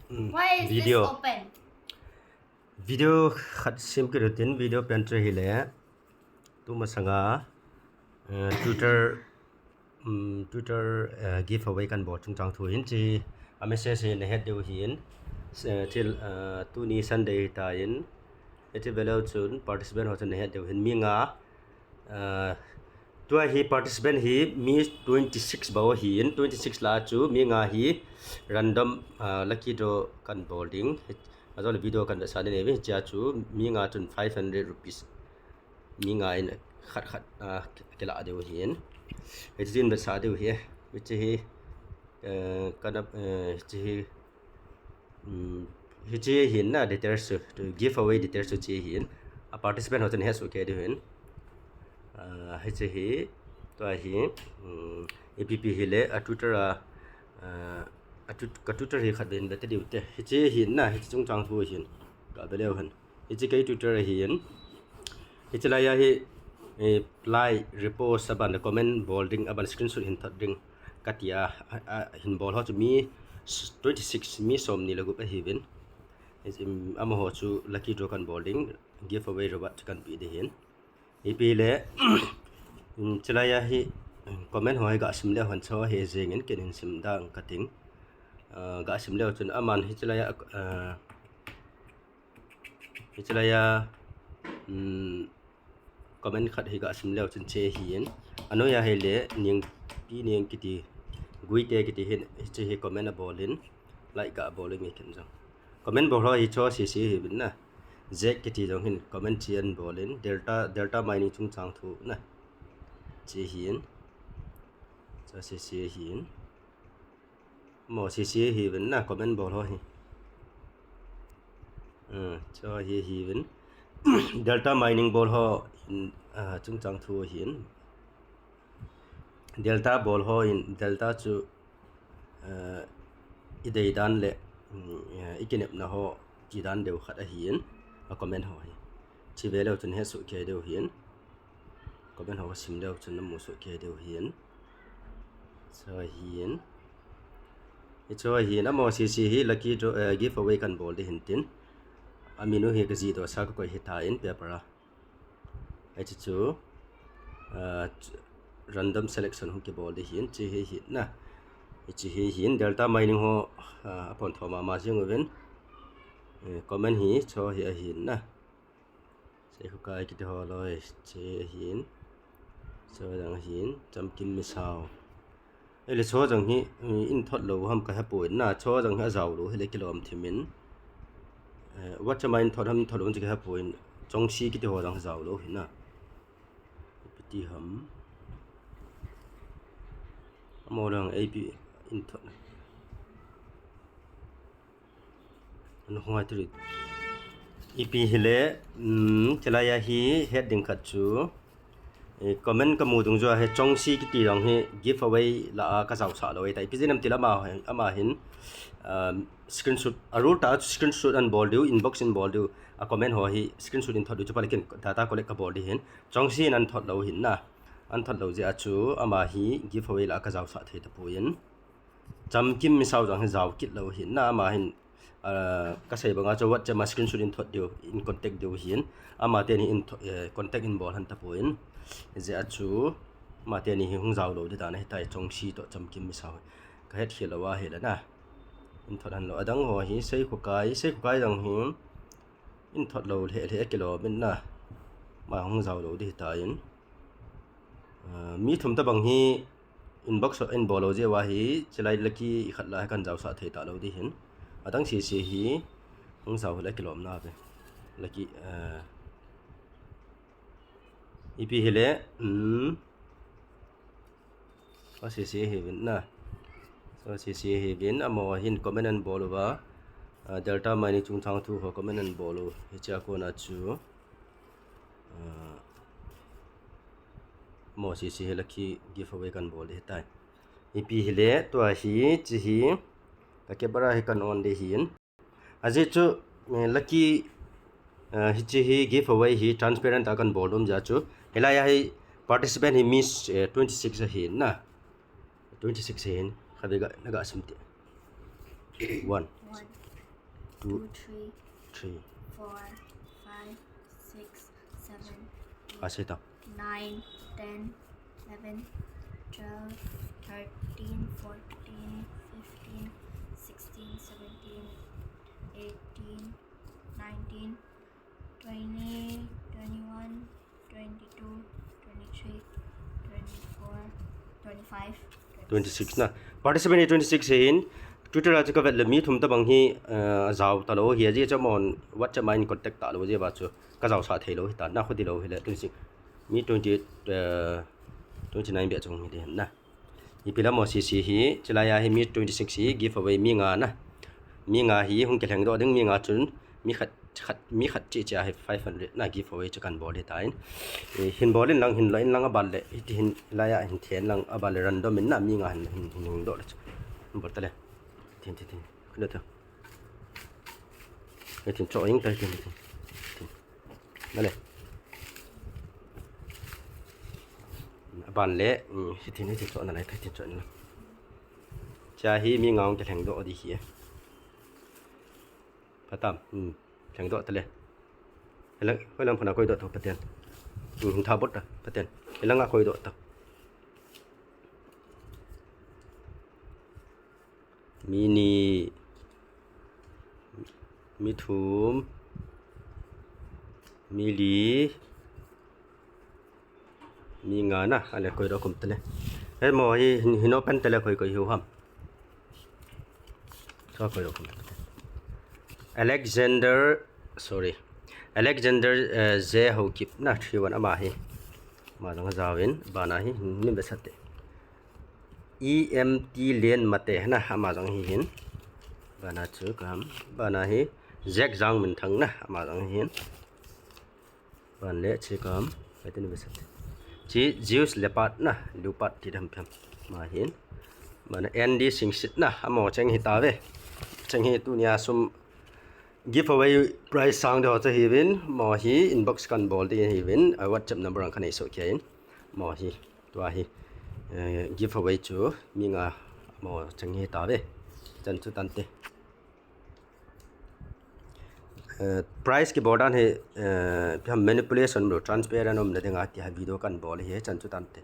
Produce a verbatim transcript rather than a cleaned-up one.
Why is this open? Video khat sem kit u hitin, video pen chu hile, tumasanga, eh, Twitter, um, Twitter, eh, giveaway kan bol chungchang thu hin, hiche a message hi nahet diu hin, eh, thil, eh, tuni Sunday hitan, hiche veleu chun participant ho chun nahet diu hin, mi nga, eh, tua hi participant hi mi twenty six bou ahin, twenty six lah a chu mi nga hi random, ah, lucky draw kan bol ding. Ajole video kan vetsah ding ahi, hichea chu mi nga chun five hundred rupees. Mi nga in khat khat, ah, kilah diu ahin. Hiche chu vetsah diu ahi. Hiche hi, eh, kana, eh, hiche hi, um, hiche hi na details chu, giveaway details chu hiche hin. A participant ho chun hesoh kei diu hin. Ah, hiche hi, tua hi, um, A P P hile, a Twitter a, ah, a Twitter, ka Twitter hi khatvei vete diu te. Hiche hi na, hiche chungchang thu hin. Ka veleu hin. Hiche kei Twitter ahin. Hiche laiya hi, eh, like, repost, aban comment bol ding, aban screenshot hin thot ding. Katia, a, a, hin bol ho chu mi twenty six, mi somni le gup ahiuvin. Amaho chu lucky draw kan bol ding, giveaway reward chu kan pe ding ahin. Ipi le, um, hiche laiya hi, comment ho hi gasim leu hen chu hi jengin ken hin sim dang kating. Ah, gasim leu chun aman hiche laiya, ah, hiche laiya, um, comment khat hi gasim leu chun hiche hin. Anoiya hile, Ningpi Neng kiti, Guite kiti hin, hiche hi comment abol in, like gabol in nge ken jong. Comment bol ho hi chu sese ahiuvin na. Jack kiti jong hin comment hiche abol in, Delta, Delta Mining chungchang thu na. Hiche hin. Chu sese hin. Amaho sese ahiuvin na comment bol ho hi. Ah, chu hi ahiuvin. Delta Mining bol ho in, ah, chungchang thu ahin. Delta bol ho in, Delta chu, eh, idei dan le, um, eh, ikinepna ho ti dan deu khat ahin, a comment ho hi. Hiche veleu chun hesoh kei diu hin. Comment ho kasim leu chun namu soh kei diu hin. Chu hin. Hichu hin, amaho sese hi lucky draw, eh, giveaway kan bol ding ahin tin. Amin u hi kajih doh sa kakoi hitan paper a. Hiche chu, ah, random selection hung kibol ding ahin, hiche hi ahin na. Hiche hi ahin, Delta Mining ho, ah, aphonthom mama jeng uvin. Eh, comment hi, chu hi ahin na. Seikhokai kiti ho loi, hiche ahin. Chu jong ahin, Chamkim Misao. Ahile chu jong hi, um, in thot lou ham kahepoi na, chu jong hi ajao lou, hile kilom thim in. Eh, WhatsApp a in thot ham, in thot lou ham chu kahepoi, Chongsi kiti ho jong hi jao lou hi na. Ipi ti ham. Amaho jong ipi in thot. Ana hung ngai turi. Ipi hile, um, hiche laiya hi het ding khat chu. Eh, comment kamu dungjuia hi Chongsi kiti jong hi giveaway lah a kajaosah lou ahitai. Ipi jeh ham itile ama hin, ama hin, um, screenshot, a rule tah a chu screenshot ahin bol diu, inbox in bol diu, a comment ho hi screenshot in thot diu, chuphat le ken data collect kabol ding ahin. Chongsi in ahin thot lou ahin na. Ahin thot lou jeh a chu ama hi giveaway lah a kajaosah thei tapoi. Chamkim Misao jong hi jao kit lou ahin na, ama hin, ah, kasei banga chu WhatsApp a screenshot in thot diu, in contact diu ahin, ama teni in tho-, eh, contact in bol hon tapoi. Hijeh a chu, ama teni hi hung jao lou ding dan ahitai, Chongsi toh Chamkim Misao. Kahet khel lou ahile na. In thot hon lou, adang ho hi, Seikhokai, Seikhokai jong hi, in thot lou lheh lheh kilom in na. Ama hung jao lou ding ahitai. Ah, mi thum tabang hi inbox in bol lou jeh uva hi, hiche lai lucky khat lah a kan jaosah thei talou ding ahin. Adang sese hi, hung jao hile kilom nave. Lucky, ah, ipi hile, um, chu sese ahiuvin na. Chu sese ahiuvin, amaho hin comment ahin bol uva. Ah, Delta Mining chungchang thu ho comment ahin bol u. Hichea kona chu. Ah, amaho sese hi lucky giveaway kan bol ding ahitai. Ipi hile, tua hi, hiche hi, ka camera hi kan on ding ahin. Ajeh chu, eh, lucky, eh, hiche hi giveaway hi transparent a kan bol nom jeh a chu. Hilai a hi participant hi mi, eh, twenty six ahin na. Twenty six ahin. Khatvei ga, na gasim te. One. One. Two, three, four, five, six, seven, eight, nine, ten, eleven, twelve, thirteen, fourteen, fifteen, sixteen, seventeen, eighteen, nineteen, twenty, twenty-one, twenty-two, twenty-three, twenty-four, twenty-five, twenty-six na. Participant hi twenty-six hi hin, tutorial chu kavet le mi thum tabang hi, eh, ajao talou hi, ajeh chu amahon WhatsApp ma in contact talou, ajeh ba chu kajao sah theilou hitan, na khuti lou hile twenty-six. Mi twenty-eight, eh, twenty-nine beh chung hi ding hin na. Ipi lam mo sisi hi, chulai a hi mi twenty-six hi giveaway mi nga na. Mi nga hi hung kilhengdoh ding, mi nga chun mi khat, khat, mi khat cheh cheh a hi five hundred na giveaway chu kan bol hitan. Eh, hin bol in lang, hin la in lang, aban le, hiti hin, lai a hin then lang, aban le random in na, mi nga hin, hin, hin hung doh le chu. Bol tale. Thin, thin, thin. Khun doh tho. Hitin choh ing tai, thin, thin, thin. Nale. Aban le, um, hitin, hitin choh nalai, hitin choh nalai. Chea hi mi nga hung kilhengdoh ding hi. Phatam, um, lhengdoh tale. Hilang, hoilang phana koidoh tho paten. Um, tha bot ta paten. Hilanga koidoh ta. Mi ni, mi thum, mi li, mi nga na, ale koidoh khum tale. He mo hi, hin, hin open tale koi koi hiu ham. Cho koidoh khum tale. Alexander, sorry. Alexander, eh, J Haokip na three one ama hi. Ama jong jaovin, bana hi, hin, hin besat te. E M T Len Mate na, ama jong hi hin. Bana chu kam, bana hi Jack Jangminthang na, ama jong hi hin. Ban le chi kam, kaitin besat. Chi Zeus Leopard na, Leopard ti dam pem. Ama hin. Bana Andy Singsit na, amo cheng hi tave. Cheng hi tunia sum giveaway prize sang ding ho chu hiuvin, mo hi inbox kan bol ding hiuvin, a WhatsApp number ang kan eisoh kei in. Mo hi, tua hi, eh, giveaway chu mi nga mo cheng hi tave. Chan chu tante. Eh, prize kibol dan hi, eh, ipi ham manipulation lo, transparent umna dinga ti hi video kan bol hi, chan chu tante.